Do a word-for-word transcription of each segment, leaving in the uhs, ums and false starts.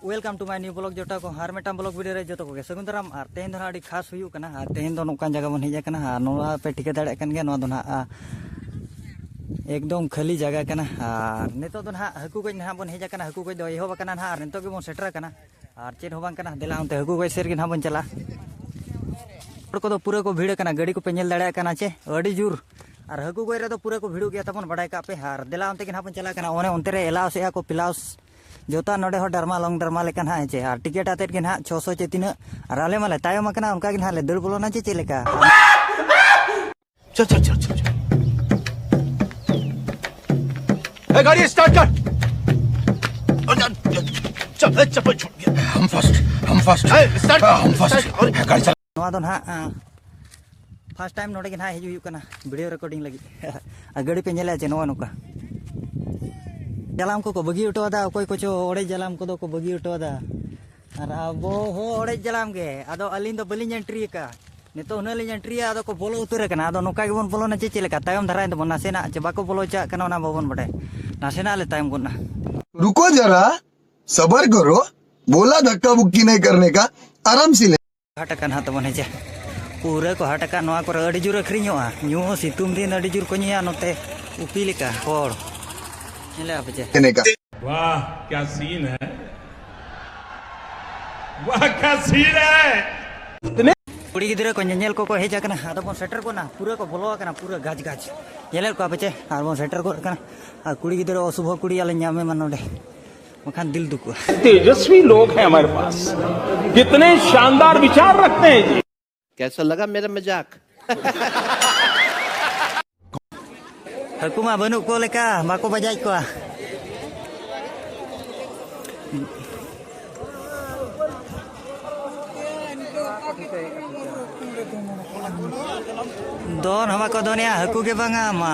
Welcome to my new vlog ᱡᱚᱴᱟ ᱠᱚ, ᱟᱨ ᱢᱤᱫᱴᱟᱝ vlog video ᱨᱮ ᱡᱚᱛᱚ ᱠᱚᱜᱮ ᱥᱟᱹᱜᱩᱱ ᱫᱟᱨᱟᱢ᱾ ᱟᱨ ᱛᱮᱦᱮᱧ ᱫᱚ ᱱᱟᱦᱟᱜ ᱟᱹᱰᱤ ᱠᱷᱟᱥ ᱦᱩᱭᱩᱜ ᱠᱟᱱᱟ, ᱟᱨ ᱛᱮᱦᱮᱧ ᱫᱚ ᱱᱚᱝᱠᱟᱱ ᱡᱟᱭᱜᱟ ᱵᱚᱱ ᱦᱮᱡ ᱟᱠᱟᱱᱟ, ᱟᱨ ᱱᱚᱣᱟ ᱯᱮ ᱴᱷᱤᱠᱟᱹ ᱫᱟᱲᱮᱭᱟᱜ ᱠᱟᱱ ᱜᱮᱭᱟ, ᱱᱚᱣᱟ ᱫᱚ ᱱᱟᱦᱟᱜ, ᱟ, ᱮᱠᱫᱚᱢ ᱠᱷᱟᱹᱞᱤ ᱡᱟᱭᱜᱟ ᱠᱟᱱᱟ᱾ ᱟᱨ ᱱᱤᱛᱚᱜ ᱫᱚ ᱱᱟᱦᱟᱜ ᱦᱟᱹᱠᱩ ᱜᱚᱡ ᱱᱟᱦᱟᱜ ᱵᱚᱱ ᱦᱮᱡ ᱟᱠᱟᱱᱟ, ᱦᱟᱹᱠᱩ ᱜᱚᱡ ᱫᱚ ᱮᱦᱚᱵ ᱟᱠᱟᱱᱟ ᱱᱟᱦᱟᱜ, ᱟᱨ ᱱᱤᱛᱚᱜ ᱜᱮᱵᱚᱱ ᱥᱮᱴᱮᱨ ᱟᱠᱟᱱᱟ᱾ ᱟᱨ ᱪᱮᱫ ᱦᱚᱸ ᱵᱟᱝ ᱠᱟᱱᱟ, ᱫᱮᱞᱟ ᱚᱱᱛᱮ ᱦᱟᱹᱠᱩ ᱜᱚᱡ ᱥᱮᱫ ᱜᱮ ᱱᱟᱦᱟᱜ ᱵᱚᱱ ᱪᱟᱞᱟᱜᱼᱟ᱾ ᱦᱚᱲ ᱠᱚᱫᱚ ᱯᱩᱨᱟᱹ ᱠᱚ ᱵᱷᱤᱲ ᱟᱠᱟᱱᱟ, ᱜᱟᱹᱰᱤ ᱠᱚᱯᱮ ᱧᱮᱞ ᱫᱟᱲᱮᱭᱟᱜ ᱠᱟᱱᱟ ᱪᱮ, ᱟᱹᱰᱤ ᱡᱳᱨ᱾ ᱟᱨ ᱦᱟᱹᱠᱩ ᱜᱚᱡ ᱨᱮᱫᱚ ᱯᱩᱨᱟᱹ ᱠᱚ ᱵᱷᱤᱲᱚᱜ ᱜᱮᱭᱟ, ᱛᱟᱵᱚᱱ ᱵᱟᱰᱟᱭ ᱠᱟᱜ ᱯᱮ᱾ ᱟᱨ ᱫᱮᱞᱟ ᱚᱱᱛᱮ ᱜᱮ ᱱᱟᱦᱟᱜ ᱵᱚᱱ ᱪᱟᱞᱟᱜ ᱠᱟᱱᱟ, ᱚᱱᱮ ᱚᱱᱛᱮ ᱨᱮ ᱮᱞᱟᱣ ᱥᱮᱫ ᱠᱚ ᱯᱞᱟᱣᱥ ᱡᱚᱛᱚ ᱱᱚᱰᱮ ᱦᱚᱸ ᱰᱟᱨᱢᱟ ᱞᱚᱝ ᱰᱟᱨᱢᱟ ᱞᱮᱠᱟ ᱱᱟᱦᱟᱜ ᱦᱮᱸ ᱪᱮ᱾ ᱟᱨ ᱴᱤᱠᱤᱴ ᱟᱛᱮᱫ ᱜᱮ ᱱᱟᱦᱟᱜ ᱪᱷᱚᱥᱚ ᱪᱮ ᱛᱤᱱᱟᱹᱜ, ᱟᱨ ᱟᱞᱮ ᱢᱟᱞᱮ ᱛᱟᱭᱚᱢ ᱟᱠᱟᱱᱟ, ᱚᱱᱠᱟ ᱜᱮ ᱱᱟᱦᱟᱜ ᱞᱮ ᱫᱟᱹᱲ ᱵᱚᱞᱚᱱᱟ ᱪᱮ ᱪᱮᱫ ᱞᱮᱠᱟ? चल चल चल चल चल। ए, गाड़ी स्टार्ट कर। चल, चप्पल छूट गया। हम फर्स्ट, हम फर्स्ट। ए, स्टार्ट कर, हम फर्स्ट। स्टार्ट कर। गाड़ी चला। ᱱᱚᱣᱟ ᱫᱚ ᱱᱟᱦᱟᱜ, ᱟ, first time ᱱᱚᱰᱮ ᱜᱮ ᱱᱟᱦᱟᱜ ᱦᱤᱡᱩᱜ ᱦᱩᱭᱩᱜ ᱠᱟᱱᱟ video recording ᱞᱟᱹᱜᱤᱫ᱾ ᱟᱨ ᱜᱟᱹᱰᱤ ᱯᱮ ᱧᱮᱞᱮᱫᱼᱟ ᱪᱮ ᱱᱚᱜᱼᱚ ᱱᱚᱝᱠᱟ ᱡᱟᱞᱟᱢ ᱠᱚᱠᱚ ᱵᱟᱹᱜᱤ ᱦᱚᱴᱚ ᱟᱫᱟ, ᱚᱠᱚᱭ ᱠᱚᱪᱚ ᱚᱲᱮᱡ ᱡᱟᱞᱟᱢ ᱠᱚᱫᱚ ᱠᱚ ᱵᱟᱹᱜᱤ ᱦᱚᱴᱚ ᱟᱫᱟ᱾ ᱟᱨ ᱟᱵᱚ ᱦᱚᱸ ᱚᱲᱮᱡ ᱡᱟᱞᱟᱢ ᱜᱮ᱾ ᱟᱫᱚ ᱟᱹᱞᱤᱧ ᱫᱚ ᱵᱟᱹᱞᱤᱧ entry ᱟᱠᱟᱫᱼᱟ᱾ ᱱᱤᱛᱚᱜ ᱦᱩᱱᱟᱹᱝ ᱞᱤᱧ entryᱭᱟ, ᱟᱫᱚ ᱠᱚ ᱵᱚᱞᱚ ᱩᱛᱟᱹᱨ ᱟᱠᱟᱱᱟ᱾ ᱟᱫᱚ ᱱᱚᱝᱠᱟ ᱜᱮᱵᱚᱱ ᱵᱚᱞᱚᱱᱟ ᱪᱮ ᱪᱮᱫ ᱞᱮᱠᱟ? ᱛᱟᱭᱚᱢ ᱫᱷᱟᱨᱟᱭ ᱛᱟᱵᱚᱱ ᱱᱟᱥᱮᱱᱟᱜ ᱪᱮ ᱵᱟᱠᱚ ᱵᱚᱞᱚ ᱦᱚᱪᱚᱣᱟᱜ ᱠᱟᱱᱟ, ᱚᱱᱟ ᱵᱟᱵᱚᱱ ᱵᱟᱰᱟᱭᱟ᱾ ᱱᱟᱥᱮᱱᱟᱜ ᱞᱮ ᱛᱟᱭᱚᱢ ᱜᱚᱫ ᱱᱟ᱾ रुको जरा, सबर करो। बोला धक्का मुक्की नहीं करने का, आराम से ले। ᱦᱟᱴ ᱟᱠᱟᱱ ᱦᱟᱸᱜ ᱛᱟᱵᱚᱱ ᱦᱮᱸ ᱪᱮ᱾ ᱯᱩᱨᱟᱹ ᱠᱚ ᱦᱟᱴ ᱟᱠᱟᱫ, ᱱᱚᱣᱟ ᱠᱚᱨᱮ ᱟᱹᱰᱤ ᱡᱳᱨ ᱟᱹᱠᱷᱨᱤᱧᱚᱜᱼᱟ᱾ ᱧᱩ ᱥᱤᱛᱩᱝ ᱫᱤᱱ ᱟᱹᱰᱤ ᱡᱳᱨ ᱠᱚ ᱧᱩᱭᱟ ᱱᱚᱛᱮ ᱩᱯᱤ ᱞᱮᱠᱟ ᱦᱚᱲ᱾ ᱧᱮᱞᱮᱫᱼᱟ ᱯᱮ ᱪᱮ? लेने का। वाह क्या सीन है, वाह क्या सीन है। ᱠᱩᱲᱤ ᱜᱤᱫᱽᱨᱟᱹ ᱠᱚ ᱧᱮᱧᱮᱞ ᱠᱚᱠᱚ ᱦᱮᱡ ᱟᱠᱟᱱᱟ, ᱟᱫᱚ ᱵᱚᱱ ᱥᱮᱴᱮᱨ ᱜᱚᱫ ᱱᱟ᱾ ᱯᱩᱨᱟᱹ ᱠᱚ ᱵᱚᱞᱚ ᱟᱠᱟᱱᱟ, ᱯᱩᱨᱟᱹ ᱜᱟᱡᱽ ᱜᱟᱡᱽ᱾ ᱧᱮᱞᱮᱫ ᱠᱚᱣᱟ ᱯᱮ ᱪᱮ? ᱟᱨ ᱵᱚᱱ ᱥᱮᱴᱮᱨ ᱜᱚᱫ ᱟᱠᱟᱱᱟ᱾ ᱟᱨ ᱠᱩᱲᱤ ᱜᱤᱫᱽᱨᱟᱹ ᱚᱥᱩᱵᱷᱚ ᱠᱩᱲᱤ ᱟᱞᱮ ᱧᱟᱢᱮ ᱢᱟ ᱱᱚᱰᱮ, ᱵᱟᱠᱷᱟᱱ ᱫᱤᱞ ᱫᱩᱠᱩᱜᱼᱟ᱾ तेजस्वी लोग हैं हमारे पास, कितने शानदार विचार रखते हैं जी। कैसा लगा मेरा मजाक? ᱦᱟᱹᱠᱩ ᱢᱟ ᱵᱟᱹᱱᱩᱜ ᱠᱚ ᱞᱮᱠᱟ, ᱵᱟᱠᱚ ᱵᱟᱡᱟᱭᱮᱫ ᱠᱚᱣᱟ᱾ ᱫᱚᱱ ᱦᱚᱸ ᱵᱟᱠᱚ ᱫᱚᱱᱮᱜᱼᱟ, ᱦᱟᱹᱠᱩ ᱜᱮ ᱵᱟᱝᱟ ᱢᱟ᱾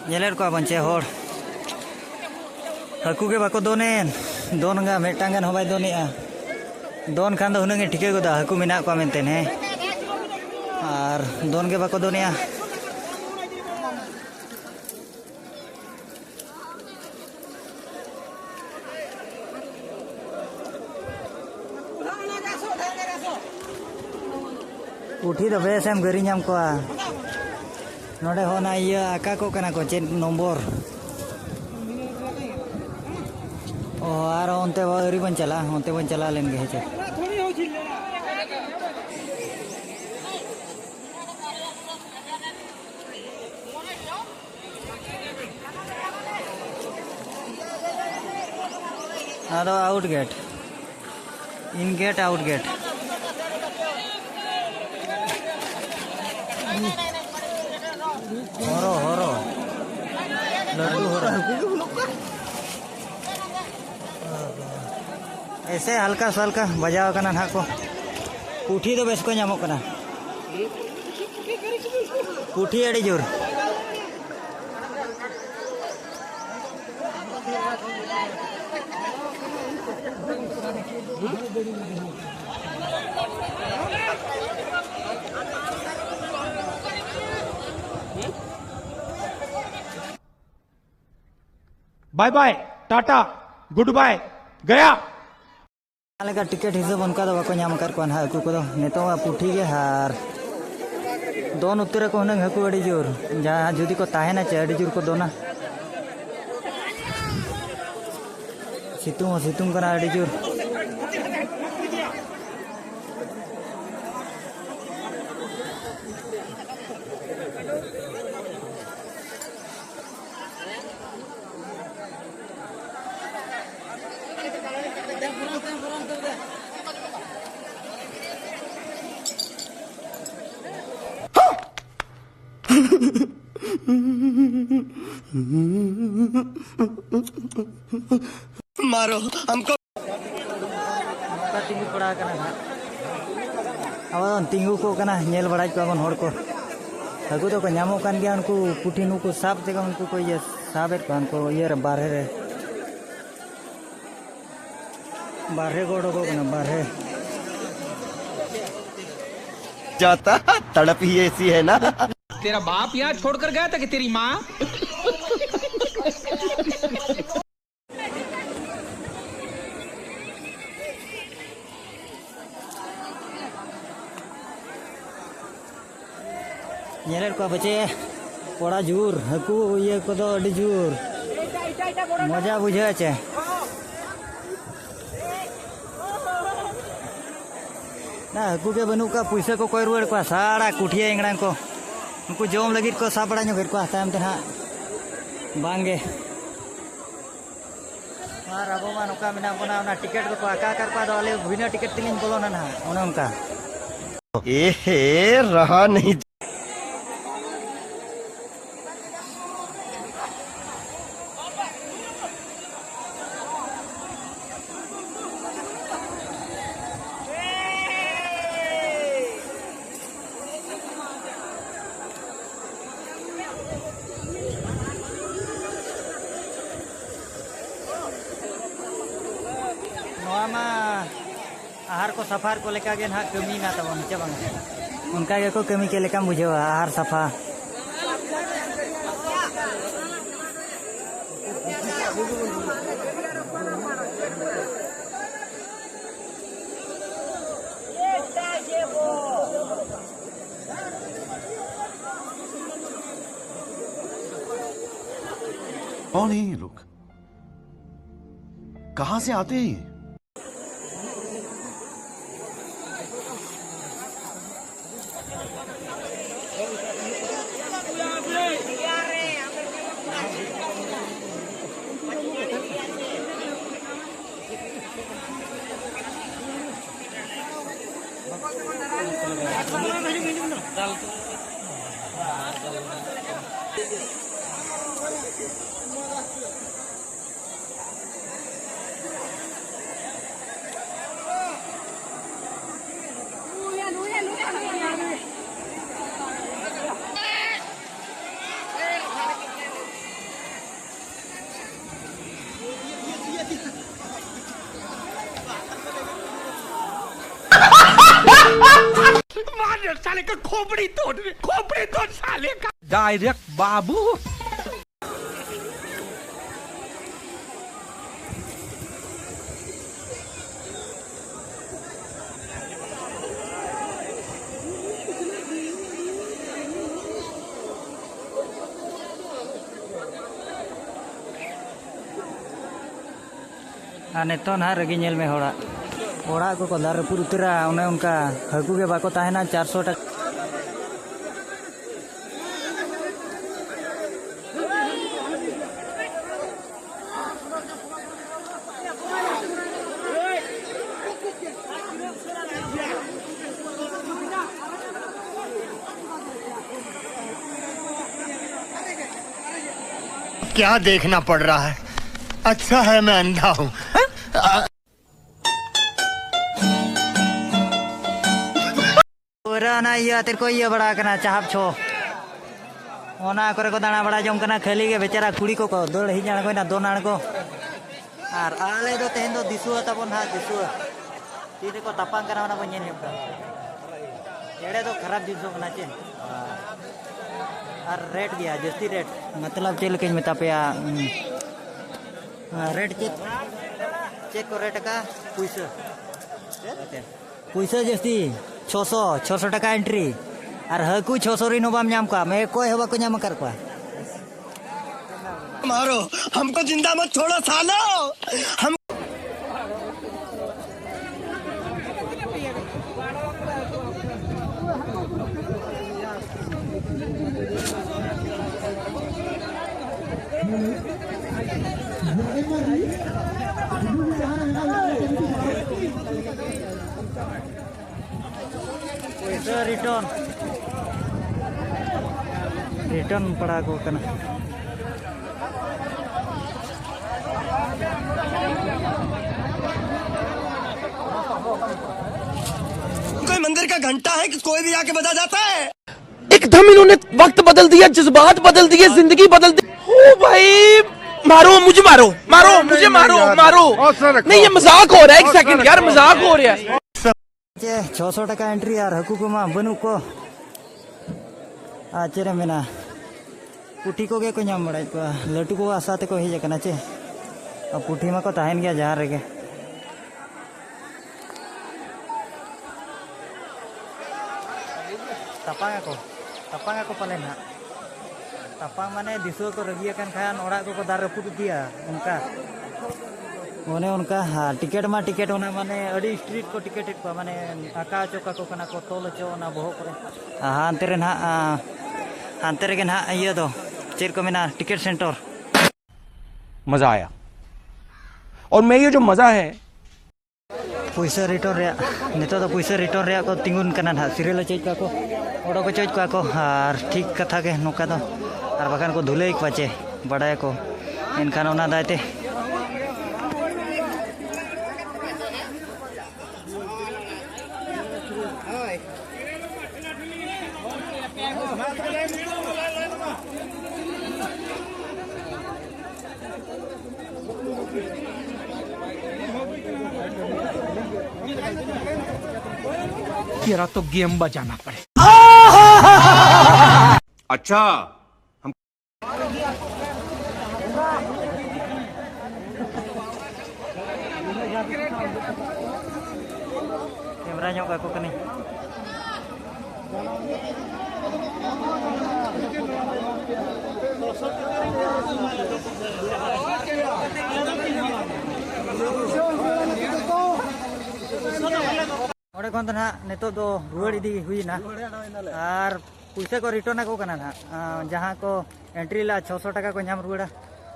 ᱧᱮᱞᱮᱫ ᱠᱚᱣᱟ ᱵᱚᱱ ᱪᱮ ᱦᱚᱲ, ᱦᱟᱹᱠᱩ ᱜᱮ ᱵᱟᱠᱚ ᱫᱚᱱᱮᱫ᱾ ᱫᱚᱱ ᱜᱟ ᱢᱤᱫᱴᱟᱝ ᱜᱟᱱ ᱦᱚᱸ ᱵᱟᱭ ᱫᱚᱱᱮᱜᱼᱟ᱾ ᱫᱚᱱ ᱠᱷᱟᱱ ᱫᱚ ᱦᱩᱱᱟᱹᱝ ᱮ ᱴᱷᱤᱠᱟᱹ ᱜᱚᱫᱟ ᱦᱟᱹᱠᱩ ᱢᱮᱱᱟᱜ ᱠᱚᱣᱟ ᱢᱮᱱᱛᱮ, ᱦᱮᱸ᱾ ᱟᱨ ᱫᱚᱱ ᱜᱮ ᱵᱟᱠᱚ ᱫᱚᱱᱮᱜᱼᱟ᱾ ᱯᱩᱴᱷᱤ ᱫᱚ ᱵᱮᱥ ᱮᱢ ᱜᱟᱹᱨᱤ ᱧᱟᱢ ᱠᱚᱣᱟ᱾ ᱱᱚᱰᱮ ᱦᱚᱸ ᱚᱱᱟ ᱤᱭᱟᱹ ᱟᱠᱟ ᱠᱚᱜ ᱠᱟᱱᱟ ᱠᱚ, ᱪᱮᱫ ᱱᱚᱢᱵᱚᱨ? ᱚ, ᱟᱨ ᱚᱱᱛᱮ ᱟᱹᱣᱨᱤ ᱵᱚᱱ ᱪᱟᱞᱟᱜᱼᱟ, ᱚᱱᱛᱮ ᱵᱚᱱ ᱪᱟᱞᱟᱣ ᱞᱮᱱ ᱜᱮ ᱦᱮᱸ ᱪᱮ᱾ ᱟᱫᱚ ᱟᱣᱩᱴ ᱜᱮᱴ, ᱤᱱ ᱜᱮᱴ, ᱟᱣᱩᱴ ᱜᱮᱴ᱾ ᱦᱚᱨᱚ, ᱦᱚᱨᱚ᱾ ᱞᱟᱹᱴᱩ ᱦᱚᱨᱚ᱾ ᱮᱥᱮ ᱦᱟᱞᱠᱟ ᱥᱟᱞᱠᱟ ᱵᱟᱡᱟᱣ ᱠᱟᱱᱟ ᱱᱟᱦᱟᱜ ᱠᱚ᱾ ᱯᱩᱴᱷᱤ ᱫᱚ ᱵᱮᱥ ᱠᱚ ᱧᱟᱢᱚᱜ ᱠᱟᱱᱟ᱾ ᱯᱩᱴᱷᱤ ᱟᱹᱰᱤ ᱡᱳᱨ᱾ Bye bye, tata, goodbye, gaya. ᱡᱟᱦᱟᱸ ᱞᱮᱠᱟ ᱴᱤᱠᱤᱴ ᱦᱤᱥᱟᱹᱵ ᱚᱱᱠᱟ ᱫᱚ ᱵᱟᱠᱚ ᱧᱟᱢ ᱟᱠᱟᱫ ᱠᱚᱣᱟ ᱱᱟᱦᱟᱜ ᱦᱟᱹᱠᱩ ᱠᱚᱫᱚ᱾ ᱱᱤᱛᱚᱜ ᱢᱟ ᱯᱩᱴᱷᱤ ᱜᱮ ᱟᱨ ᱫᱚᱱ ᱩᱛᱟᱹᱨᱟᱠᱚ ᱦᱩᱱᱟᱹᱝ ᱦᱟᱹᱠᱩ ᱟᱹᱰᱤ ᱡᱳᱨ᱾ ᱡᱟᱦᱟᱸ ᱡᱩᱫᱤ ᱠᱚ ᱛᱟᱦᱮᱱᱟ ᱪᱮ ᱟᱹᱰᱤ ᱡᱳᱨ ᱠᱚ ᱫᱚᱱᱟ᱾ ᱥᱤᱛᱩᱝ ᱦᱚᱸ ᱥᱤᱛᱩᱝ ᱠᱟᱱᱟ ᱟᱹᱰᱤ ᱡᱳᱨ᱾ मारो हमको। ᱱᱚᱝᱠᱟ ᱛᱤᱸᱜᱩ ᱯᱟᱲᱟᱣ ᱟᱠᱟᱱᱟ ᱦᱟᱸᱜ᱾ ᱟᱵᱚ ᱫᱚ ᱛᱤᱸᱜᱩ ᱠᱚᱜ ᱠᱟᱱᱟ, ᱧᱮᱞ ᱵᱟᱲᱟᱭᱮᱫ ᱠᱚᱣᱟ ᱵᱚᱱ ᱦᱚᱲ ᱠᱚ᱾ ᱦᱟᱹᱠᱩ ᱫᱚᱠᱚ ᱧᱟᱢᱚᱜ ᱠᱟᱱ ᱜᱮᱭᱟ, ᱩᱱᱠᱩ ᱯᱩᱴᱷᱤ ᱱᱩᱠᱩ ᱥᱟᱵ ᱛᱮᱜᱮ ᱩᱱᱠᱩ ᱠᱚ ᱤᱭᱟᱹ ᱥᱟᱵᱮᱫ ᱠᱚᱣᱟ, ᱩᱱᱠᱩ ᱤᱭᱟᱹ ᱨᱮ, ᱵᱟᱨᱦᱮ ᱨᱮ᱾ ᱵᱟᱨᱦᱮ ᱠᱚ ᱚᱰᱚᱠᱚᱜ ᱠᱟᱱᱟ, ᱵᱟᱨᱦᱮ᱾ जाता तड़प ही ऐसी है ना। तेरा बाप यहाँ छोड़कर गया था कि तेरी माँ? ᱚᱠᱟ ᱯᱟᱪᱮ ᱠᱚᱲᱟ ᱡᱳᱨ, ᱦᱟᱹᱠᱩ ᱤᱭᱟᱹ ᱠᱚᱫᱚ ᱟᱹᱰᱤ ᱡᱳᱨ ᱢᱚᱡᱟ ᱵᱩᱡᱷᱟᱹᱜᱼᱟ ᱪᱮ᱾ ᱱᱟ ᱦᱟᱹᱠᱩ ᱜᱮ ᱵᱟᱹᱱᱩᱜ ᱠᱚᱣᱟ, ᱯᱩᱭᱥᱟᱹ ᱠᱚ ᱠᱚᱭ ᱨᱩᱣᱟᱹᱲ ᱠᱚᱣᱟ, ᱥᱟᱲᱟ ᱠᱩᱴᱷᱤᱭᱟᱹ ᱮᱝᱲᱟᱝ ᱠᱚ᱾ ᱩᱱᱠᱩ ᱡᱚᱢ ᱞᱟᱹᱜᱤᱫ ᱠᱚ ᱥᱟᱵ ᱵᱟᱲᱟ ᱧᱚᱜ ᱠᱮᱫ ᱠᱚᱣᱟ, ᱛᱟᱭᱚᱢ ᱛᱮ ᱱᱟᱦᱟᱜ ᱵᱟᱝ ᱜᱮ᱾ ᱟᱨ ᱟᱵᱚ ᱢᱟ ᱱᱚᱝᱠᱟ ᱢᱮᱱᱟᱜ ᱵᱚᱱᱟ, ᱚᱱᱟ ᱴᱤᱠᱤᱴ ᱫᱚᱠᱚ ᱟᱠᱟ ᱟᱠᱟᱫ ᱠᱚᱣᱟ, ᱟᱫᱚ ᱟᱞᱮ ᱵᱤᱱᱟᱹ ᱴᱤᱠᱤᱴ ᱛᱮᱞᱤᱧ ᱵᱚᱞᱚᱱᱟ ᱱᱟᱦᱟᱜ, ᱚᱱᱮ ᱚᱱᱠᱟ᱾ ᱮ ᱦᱮ, ᱨᱟᱦᱟ ᱱᱟᱦᱤ᱾ ᱱᱚᱣᱟ ᱢᱟ ᱟᱦᱟᱨ ᱠᱚ ᱥᱟᱯᱷᱟᱨ ᱠᱚ ᱞᱮᱠᱟ ᱜᱮ ᱱᱟᱦᱟᱜ ᱠᱟᱹᱢᱤ ᱢᱮᱱᱟᱜ ᱛᱟᱵᱚᱱ, ᱪᱮ ᱵᱟᱝᱟ? ᱚᱱᱠᱟ ᱜᱮᱠᱚ ᱠᱟᱹᱢᱤ ᱠᱮᱫ ᱞᱮᱠᱟᱢ ᱵᱩᱡᱷᱟᱹᱣᱟ, ᱟᱦᱟᱨ ᱥᱟᱯᱷᱟ᱾ कौन है ये लोग? कहां से आते हैं ये? मार साले का खोपड़ी तोड़ दे, खोपड़ी तोड़ साले का। डायरेक्ट बाबू। ᱟᱨ ᱱᱤᱛᱚᱜ ᱱᱟᱦᱟᱜ ᱨᱟᱹᱜᱤ ᱧᱮᱞ ᱢᱮ ᱦᱚᱲᱟᱜ᱾ ᱚᱲᱟᱜ ᱠᱚᱠᱚ ᱫᱟᱞ ᱨᱟᱹᱯᱩᱫ ᱩᱛᱟᱹᱨᱟ, ᱚᱱᱮ ᱚᱱᱠᱟ᱾ ᱦᱟᱹᱠᱩ ᱜᱮ ᱵᱟᱠᱚ ᱛᱟᱦᱮᱱᱟ, ᱪᱟᱨᱥᱚ ᱴᱟᱠᱟ᱾ क्या देखना पड़ रहा है? अच्छा है मैं अंधा हूँ। ᱯᱩᱨᱟᱹ ᱚᱱᱟ ᱤᱭᱟᱹ ᱟᱛᱮ ᱠᱚ ᱤᱭᱟᱹ ᱵᱟᱲᱟ ᱟᱠᱟᱱᱟ, ᱪᱟᱦᱟᱵ ᱪᱷᱚ᱾ ᱚᱱᱟ ᱠᱚᱨᱮ ᱠᱚ ᱫᱟᱬᱟ ᱵᱟᱲᱟ ᱡᱚᱝ ᱠᱟᱱᱟ, ᱠᱷᱟᱹᱞᱤ ᱜᱮ ᱵᱮᱪᱟᱨᱟ ᱠᱩᱲᱤ ᱠᱚᱠᱚ ᱫᱟᱹᱲ ᱦᱮᱡ ᱟᱬᱜᱚᱭᱮᱱᱟ, ᱫᱚᱱ ᱟᱬᱜᱚ᱾ ᱟᱨ ᱟᱞᱮ ᱫᱚ ᱛᱮᱦᱮᱧ ᱫᱚ ᱫᱤᱥᱩᱣᱟᱹ ᱛᱟᱵᱚᱱ ᱦᱟᱸᱜ, ᱫᱤᱥᱩᱣᱟᱹ᱾ ᱛᱤ ᱨᱮᱠᱚ ᱛᱟᱯᱟᱢ ᱠᱟᱱᱟ, ᱚᱱᱟ ᱵᱚᱱ ᱧᱮᱞ ᱧᱚᱜ ᱠᱟᱜᱼᱟ᱾ ᱮᱲᱮ ᱫᱚ ᱠᱷᱟᱨᱟᱯ ᱡᱤᱱᱤᱥ ᱠᱟᱱᱟ ᱪᱮ? ᱟᱨ ᱨᱮᱴ ᱜᱮᱭᱟ, ᱡᱟᱹᱥᱛᱤ ᱨᱮᱴ᱾ ᱢᱚᱛᱞᱚᱵ ᱪᱮᱫ ᱞᱮᱠᱟᱧ ᱢᱮᱛᱟ ᱯᱮᱭᱟ, ᱩᱸ, ᱨᱮᱴ ᱪᱮᱫ, ᱪᱮᱫ ᱠᱚ ᱨᱮᱴ ᱟᱠᱟᱫᱼᱟ? ᱯᱩᱭᱥᱟᱹ᱾ ᱯᱩᱭᱥᱟᱹ ᱡᱟᱹᱥᱛᱤ, ᱪᱷᱚᱥᱚ, ᱪᱷᱚᱥᱚ ᱴᱟᱠᱟ ᱮᱱᱴᱨᱤ᱾ ᱟᱨ ᱦᱟᱹᱠᱩ ᱪᱷᱚᱥᱚ ᱨᱤᱱ ᱦᱚᱸ ᱵᱟᱢ ᱧᱟᱢ ᱠᱚᱣᱟ, ᱢᱮ ᱚᱠᱚᱭ ᱦᱚᱸ ᱵᱟᱠᱚ ᱧᱟᱢ ᱟᱠᱟᱫ ᱠᱚᱣᱟ᱾ मारो, हमको जिंदा मत छोड़ो सालो। हम ᱯᱚᱭᱥᱟ ᱨᱤᱴᱟᱨᱱ, ᱨᱤᱴᱟᱨᱱ ᱯᱟᱲᱟᱣ ᱟᱠᱚ ᱠᱟᱱᱟ᱾ कोई मंदिर का घंटा है कि कोई भी आके बजा जाता है? एकदम इन्होंने वक्त बदल दिया, जज्बात बदल दिए, जिंदगी बदल दी। ओ भाई, मारो मुझे, मारो, मारो मुझे, मारो, मारो। नहीं, ये मजाक हो रहा है, एक सेकंड यार, मजाक हो रहा है। ᱪᱮ, ᱪᱷᱚᱥᱚ ᱴᱟᱠᱟ ᱮᱱᱴᱨᱤ ᱟᱨ ᱦᱟᱹᱠᱩ ᱠᱚᱢᱟ ᱵᱟᱹᱱᱩᱜ ᱠᱚ᱾ ᱟᱨ ᱪᱮᱫ ᱮᱢ ᱢᱮᱱᱟ, ᱯᱩᱴᱷᱤ ᱠᱚᱜᱮ ᱠᱚ ᱧᱟᱢ ᱵᱟᱲᱟᱭᱮᱫ ᱠᱚᱣᱟ᱾ ᱞᱟᱹᱴᱩ ᱠᱚ ᱟᱥᱟ ᱛᱮᱠᱚ ᱦᱮᱡ ᱟᱠᱟᱱᱟ ᱪᱮ, ᱟᱨ ᱯᱩᱴᱷᱤ ᱢᱟᱠᱚ ᱛᱟᱦᱮᱱ ᱜᱮᱭᱟ ᱡᱟᱦᱟᱸ ᱨᱮᱜᱮ᱾ ᱛᱟᱯᱟᱝ ᱟᱠᱚ, ᱛᱟᱯᱟᱝ ᱟᱠᱚ ᱯᱟᱞᱮ ᱱᱟᱦᱟᱜ᱾ ᱛᱟᱯᱟᱝ ᱢᱟᱱᱮ ᱫᱤᱥᱩᱣᱟᱹ ᱠᱚ ᱨᱟᱹᱜᱤ ᱟᱠᱟᱱ ᱠᱷᱟᱱ ᱚᱲᱟᱜ ᱠᱚᱠᱚ ᱫᱟᱞ ᱨᱟᱹᱯᱩᱫ ᱤᱫᱤᱭᱟ, ᱚᱱᱠᱟ᱾ ᱚᱱᱮ ᱚᱱᱠᱟ, ᱦᱮᱸ, ᱴᱤᱠᱤᱴ ᱢᱟ ᱴᱤᱠᱤᱴ, ᱚᱱᱟ ᱢᱟᱱᱮ ᱟᱹᱰᱤ ᱥᱴᱨᱤᱠᱴ ᱠᱚ ᱴᱤᱠᱤᱴᱮᱫ ᱠᱚᱣᱟ, ᱢᱟᱱᱮ ᱟᱠᱟ ᱦᱚᱪᱚ ᱠᱟᱠᱚ ᱠᱟᱱᱟ ᱠᱚ, ᱛᱚᱞ ᱦᱚᱪᱚ ᱚᱱᱟ ᱵᱚᱦᱚᱜ ᱠᱚᱨᱮ᱾ ᱟᱨ ᱦᱟᱱᱛᱮ ᱨᱮ ᱱᱟᱦᱟᱜ, ᱟᱸ, ᱦᱟᱱᱛᱮ ᱨᱮᱜᱮ ᱱᱟᱦᱟᱜ ᱤᱭᱟᱹ ᱫᱚ, ᱪᱮᱫ ᱠᱚ ᱢᱮᱱᱟ, ᱴᱤᱠᱤᱴ ᱥᱮᱱᱴᱟᱨ᱾ मजा आया। और मैं ये जो मजा है, ᱯᱩᱭᱥᱟᱹ ᱨᱤᱴᱟᱨᱱ ᱨᱮᱭᱟᱜ, ᱱᱤᱛᱚᱜ ᱫᱚ ᱯᱩᱭᱥᱟᱹ ᱨᱤᱴᱟᱨᱱ ᱨᱮᱭᱟᱜ ᱠᱚ ᱛᱤᱸᱜᱩᱱ ᱠᱟᱱᱟ ᱱᱟᱦᱟᱜ, ᱥᱤᱨᱤᱭᱟᱞ ᱦᱚᱪᱚᱭᱮᱫ ᱠᱚᱣᱟ ᱠᱚ, ᱚᱰᱚᱠ ᱦᱚᱪᱚᱭᱮᱫ ᱠᱚᱣᱟ ᱠᱚ, ᱟᱨ ᱴᱷᱤᱠ ᱠᱟᱛᱷᱟ ᱜᱮ ᱱᱚᱝᱠᱟ ᱫᱚ, ᱟᱨ ᱵᱟᱠᱷᱟᱱ ᱠᱚ ᱫᱷᱩᱞᱟᱹᱭ ᱠᱚᱣᱟ ᱪᱮ, ᱵᱟᱰᱟᱭᱟᱠᱚ, ᱮᱱᱠᱷᱟᱱ ᱚᱱᱟ ᱫᱟᱭ ᱛᱮ᱾ तेरा तो गेम बजाना पड़े। अच्छा। ᱠᱮᱢᱨᱟ ᱧᱚᱜ ᱠᱟᱠᱚ ᱠᱟᱹᱱᱟᱹᱧ᱾ ᱚᱸᱰᱮ ᱠᱷᱚᱱ ᱫᱚ ᱱᱟᱦᱟᱜ ᱱᱤᱛᱚᱜ ᱫᱚ ᱨᱩᱣᱟᱹᱲ ᱤᱫᱤ ᱦᱩᱭᱮᱱᱟ᱾ ᱟᱨ ᱯᱩᱭᱥᱟᱹ ᱠᱚ ᱨᱤᱴᱟᱨᱱ ᱟᱠᱚ ᱠᱟᱱᱟ ᱱᱟᱦᱟᱜ᱾ ᱟᱸ, ᱡᱟᱦᱟᱸ ᱠᱚ ᱮᱱᱴᱨᱤ ᱞᱮᱫᱼᱟ, ᱪᱷᱚᱥᱚ ᱴᱟᱠᱟ ᱠᱚ ᱧᱟᱢ ᱨᱩᱣᱟᱹᱲᱟ᱾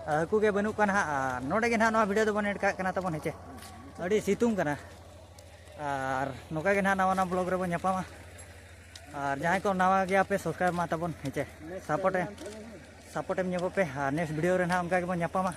ᱟᱨ ᱦᱟᱹᱠᱩ ᱜᱮ ᱵᱟᱹᱱᱩᱜ ᱠᱚᱣᱟ ᱱᱟᱦᱟᱜ᱾ ᱟᱨ ᱱᱚᱰᱮ ᱜᱮ ᱱᱟᱦᱟᱜ ᱱᱚᱣᱟ ᱵᱷᱤᱰᱤᱭᱳ ᱫᱚᱵᱚᱱ ᱮᱱᱰ ᱠᱟᱜ ᱠᱟᱱᱟ ᱛᱟᱵᱚᱱ, ᱦᱮᱸᱪᱮ? ᱟᱹᱰᱤ ᱥᱤᱛᱩᱝ ᱠᱟᱱᱟ᱾ ᱟᱨ ᱱᱚᱝᱠᱟ ᱜᱮ ᱱᱟᱦᱟᱜ ᱱᱟᱣᱟ ᱱᱟᱣᱟ ᱵᱞᱚᱜᱽ ᱨᱮᱵᱚᱱ ᱧᱟᱯᱟᱢᱟ᱾ ᱟᱨ ᱡᱟᱦᱟᱸᱭ ᱠᱚ ᱱᱟᱣᱟ ᱜᱮᱭᱟ ᱯᱮ, ᱥᱟᱵᱥᱠᱨᱟᱭᱤᱵᱽ ᱢᱟ ᱛᱟᱵᱚᱱ, ᱦᱮᱸᱪᱮ? ᱥᱟᱯᱳᱨᱴ ᱮᱢ, ᱥᱟᱯᱳᱨᱴ ᱮᱢ ᱧᱚᱜᱚᱜ ᱯᱮ᱾ ᱟᱨ ᱱᱮᱠᱥᱴ ᱵᱷᱤᱰᱤᱭᱳ ᱨᱮ ᱱᱟᱦᱟᱜ ᱚᱱᱠᱟ ᱜᱮᱵᱚᱱ ᱧᱟᱯᱟᱢᱟ᱾